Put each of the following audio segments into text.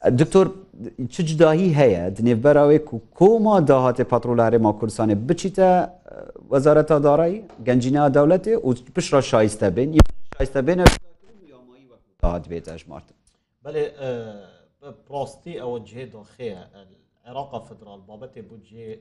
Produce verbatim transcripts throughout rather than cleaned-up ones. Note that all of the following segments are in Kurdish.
Doktor, çi cudahî heye di nêvbera wê ku koma dahatê petrola Herêma Kurdistanê biçîte, e, Wezareta Darayî, Gencîneya Dewletê û piştre şayiste bên, ya şayiste bên ew dahat bête hejmartin? Belê, e, bi rastî ew cihê daxê ye. Iraqa Federal babetê budcê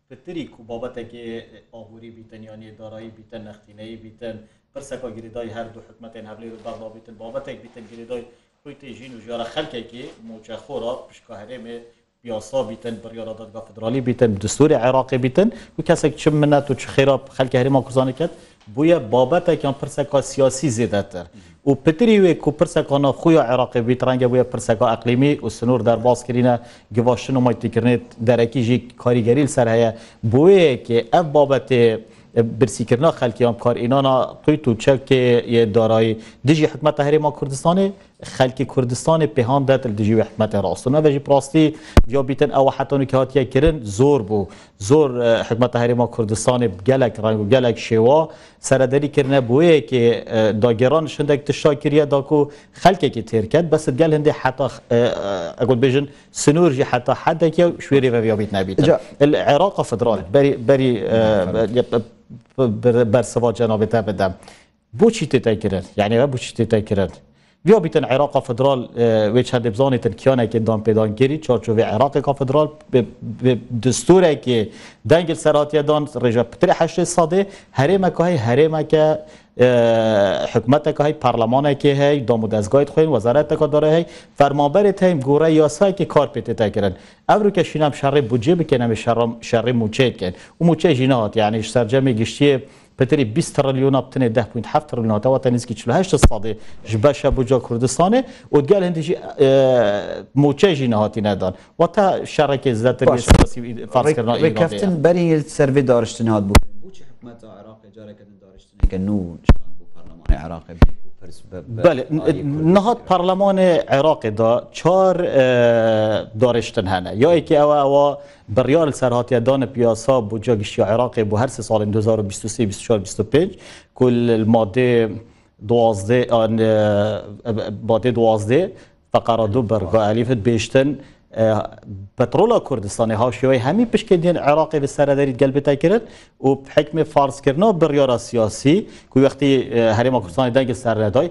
pitirî ku babetekê ahûrî bîtin, yanî darayî bîtin, nextîneyî bîtin, pirseka girêdayî her du hikûmetên Hevlêr û Bexda bîtin, babetek bîtin girêdayî xwîtê jîn û jiyara xelkekê, moçexora pişka herêmê, bi yasa bîtin, biryara dadga federalî bîtin, bi destûrê Iraqê bîtin û kesek çi minet û çi xêra xelkê Herêma Kurdistanê ket, bûye babetek yan pirseka siyasî zêdetir. Û pitirî wê ku pirseka navxwe ya Iraqê bît, renge bûye pirseka eqlîmî û sinûr derbas kirîne, givaştin û mayîtîkirinê derekî jî karîgerî li ser heye. Bi wê yekê ev babetê, e, birsîkirina xelkê yan karînana qûyt û çekê yê darayî dijî hikûmeta Herêma Kurdistanê, xelkê Kurdistanê pêhan det li dijî wê hikûmetê rast. Û neve jî bi rastî ya bîtin ewa heta nûkê hatiye kirin zor bû. Zor, e, hikûmeta Herêma Kurdistanê bi gelek reng û gelek şêwa serederî kirine. Bi wê yekê, e, dagêran ji hindek tişta kiriye da ku xelkekî têr ket. Bes digel hindê heta, e, e, egot bêjin, sinûr jî heta hedekê ji wê rê ve viyabît nebîtin. Ca- Li Iraqa Federal, berî, berî, e, Efendim. e, e, e, bersiva cenabê te bidem. Bo çî tête kirin? Yani ve bo çî tête kirin? Viya bîtin Iraqa Federal, e, wê çendê bizanîtin kiyanekê dan pêdan kirî, çarçovê Iraqêka Federal, bi, bi destûrekê dengê li ser hatiye dan, rêja pitirê heştê sedê, herêmeke hey, herêmeke, e, hikûmeteke hey, parlemanekê hey, dam û dezgahê xwên, wezareteka dare hey, fermanberê hey, gore yasayekê kar pê tête kirin. Ev rûke şîn em şerê budcê bikin, em ê şerra-, şerê mûçeyê dikin. Û mûçe jî nehat, yani ji sercemê giştiyê pitirî bîst trilyona bi tinê deh point heft trilyon hate, wate nêzîkî çil û heşt sedê ji beşa buca Kurdistanê û digel hindî jî, e, mûçe jî nehatîne dan. Wate şerekê zêdetir yê Baş. siyasî û îd-, farzkirina Rêk-, îradê ye. Rêkeftin berî li ser vê dariştinê hat bû. Bû çi hikûmeta Iraqê careke din dariştineke nû şand bû parlemanê Iraqê bê ku pirs bi, bi Belê, n-, ayê Kurd nihat bikire? Parlemanê Iraqê de çar, e, dariştin hene. Ya yekê ew e, ewa Biryar li ser hatiye dan bi yasa budca giştî ya Iraqê bo her sê salên du hezar û bîst û sê, bîst û çar, bîst û pênc ku li madê duwazdeh, an, e, madê duwazdeh feqara du berga elîf dibêjtin, e, petrola Kurdistanê hawşêwayî hemî pişkên yên Iraqê bi serederî gel bite kirin û bi hikmê farzkirina biryara siyasî ku wextî, e, Herêma Kurdistanê dengê ser neday,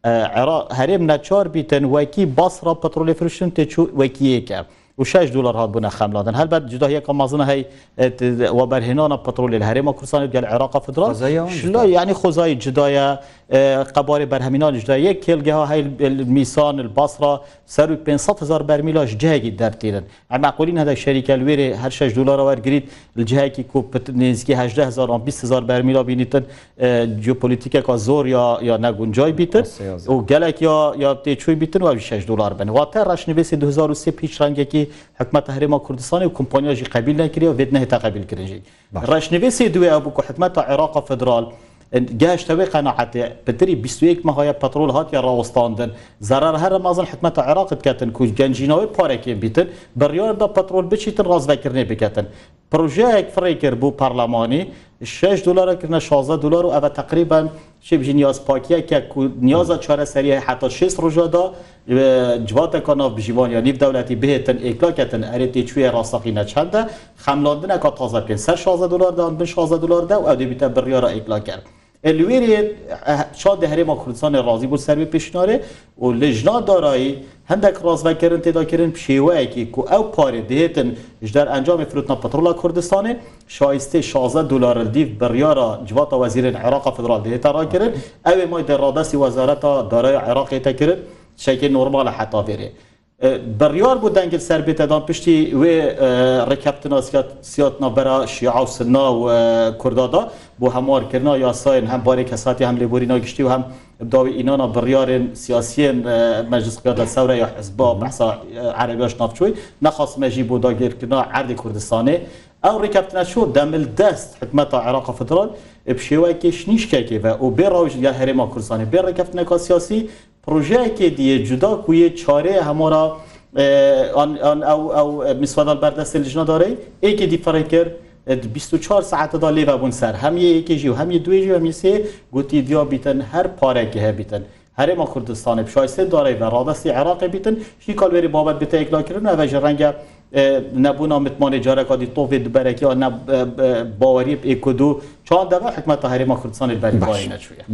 E, Ira-, herêm neçar bîtin wekî Basra petrolê firuştin tê çû wekî yek e. Û şeş dolar hat bûne xemlandin. Helbet cudahiyeka mezin hey, e, t-, weberhênana petrolê li Herêma Kurdistanê gel Iraqa Federal. Xwezaya wan Şila, cuda. Yani xwezayî cuda ye, e, qebarê berhemînan cuda ye. Yek kêlgeha hey li Mîsan, li Basra, ser û pênc sed hezar bermîla ji cihekî dertînin. Em meqûlîn hede şerîke li wêrê her şeş dolara wergirît, li cihekî ku pit-, nêzîkî hejdeh hezar an bîst hezar bermîla bînîtin, e, jeopolitîkeka zor ya, ya neguncay bîtin Siyasî. Û gelek ya, ya têçûyî bîtin û ev jî şeş dolar bin. Wate reşnivîsê du hezar û sê pîç rengekî hikûmeta Herêma Kurdistanê û kompanya jî qebîl nekiriye û vê nehête qebîl kirin jî. Baş. Reşnivîsê duwê ew bû ku hikûmeta Iraqa Federal, e, gehişte wê qenaetê, pitirî bîst û yek meha ye petrol hatiye rawestandin. Zerar here mezin hikûmeta Iraqê diketin ku gencîna wê parekê bîtin, biryar da petrol biçîtin, razvekirinê biketin. Projeyek firê kir bo parlemanî, şeş dolara kirine şazdeh dolar û ev e teqrîben çi bijî niyazpakiyeke ku niyaza çareseriyê heta şêst roja da, e, civateka navbijîvan ya nîv dewletî bihêtin êkla ketin, erê têçûyê rastaqîne çend e, xemlandineka taze bikin ser şazdeh dolar de an bin şazdeh dolar de û ew dê bîte biryara êkla kir. E, li wê rê, e, şandê Herêma Kurdistanê razî bû ser vê pêşnarê û Lijna Darayî hindek razvekirin tê de kirin bi şêweyekî ku ew parê dihêtin ji derencamê firotina petrola Kurdistanê, şayistê şazdeh dolar li dîv biryara Civata Wezîrên Iraqa Federal dihête rakirin. Ew ê may dê radestî Wezareta Darayî Iraqê te kirin, tiştekê normal e heta vêrê. E, biryar bû dengê li ser bête dan piştî wê, e, rêkeftina siyat-, siyat navbera Şîa û Sinna û, e, Kurda da bo hemwarkirina yasayên hem barê kesatî hem lêborîna giştî û hem bi dawî înana biryarên siyasiyên, e, Meclis Qiyada Sewre ya Hizba, behsa, e, Erebiya ji nav çûyî, nexastime jî bo dagirkirina erdê Kurdistanê. Ew rêkeftina çû demildest hikûmeta Iraqa Federal, e, bi şêweyekê şinîşkekê ve û bê rewş ya Herêma Kurdistanê, bê rêkeftineka siyasî, projeyekê dî yê cuda ku yê çarê hemora, e, an, an ew, ew, e, misweda li ber destê Lijna Darayî, êkê dî firê kir, e, di bîst û çar saete da lê vebûn ser. Hem yê êkê jî û hem yê duê jî û hem yê sê gotî diya bîtin her parekê hebîtin. Herêma Kurdistanê bi şayistê darê ve radestî Iraqê bîtin, şîkal verî babet bite êkla kirin, eve ji renge, e, nebûna mitmanê careka dî tovê di berekî ya ne, e, e, baweriyê bi êk û du çand de ve hikmeta Herêma Kurdistanê berî Baş. Bayî neçûye.